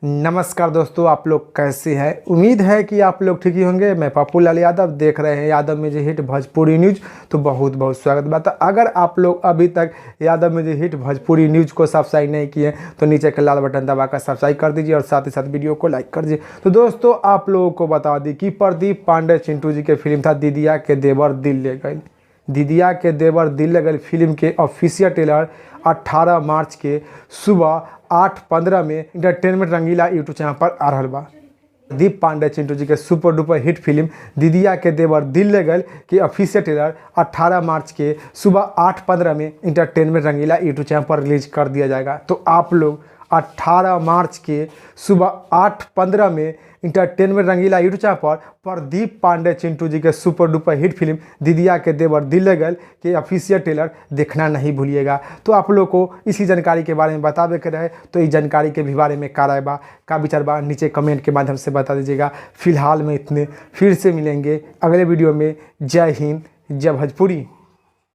नमस्कार दोस्तों, आप लोग कैसे हैं? उम्मीद है कि आप लोग ठीक ही होंगे। मैं पप्पू लाल यादव, देख रहे हैं Yadav music hit Bhojpuri news, तो बहुत बहुत स्वागत बा। तो अगर आप लोग अभी तक Yadav music hit Bhojpuri news को सब्सक्राइब नहीं किए तो नीचे के लाल बटन दबाकर सब्सक्राइब कर दीजिए और साथ ही साथ वीडियो को लाइक कर दीजिए। तो दोस्तों, आप लोगों को बता दी कि प्रदीप पांडे चिंटू जी के फिल्म था दीदिया के देवर दिल ले गए। दीदिया के देवर दिल ले गए फिल्म के ऑफिशियल ट्रेलर 18 मार्च के सुबह 8:15 में इंटरटेनमेंट रंगीला यूट्यूब चैनल पर आ रहा बा। प्रदीप पांडे चिंटू जी के सुपर डुपर हिट फिल्म दीदिया के देवर दिल ले गए के ऑफिशियल ट्रेलर 18 मार्च के सुबह 8:15 में इंटरटेनमेंट रंगीला यूट्यूब चैनल पर रिलीज कर दिया जाएगा। तो आप लोग 18 मार्च के सुबह 8:15 में इंटरटेनमेंट रंगीला यूट्यूब चैनल पर प्रदीप पांडे चिंटू जी के सुपर डुपर हिट फिल्म दीदिया के देवर दिल ले गए के ऑफिशियल ट्रेलर देखना नहीं भूलिएगा। तो आप लोग को इसी जानकारी के बारे में बतावे के रहे, तो इस जानकारी के भी बारे में का राय बा, का विचार बा, नीचे कमेंट के माध्यम से बता दीजिएगा। फिलहाल में इतने, फिर से मिलेंगे अगले वीडियो में। जय हिंद, जय भोजपुरी।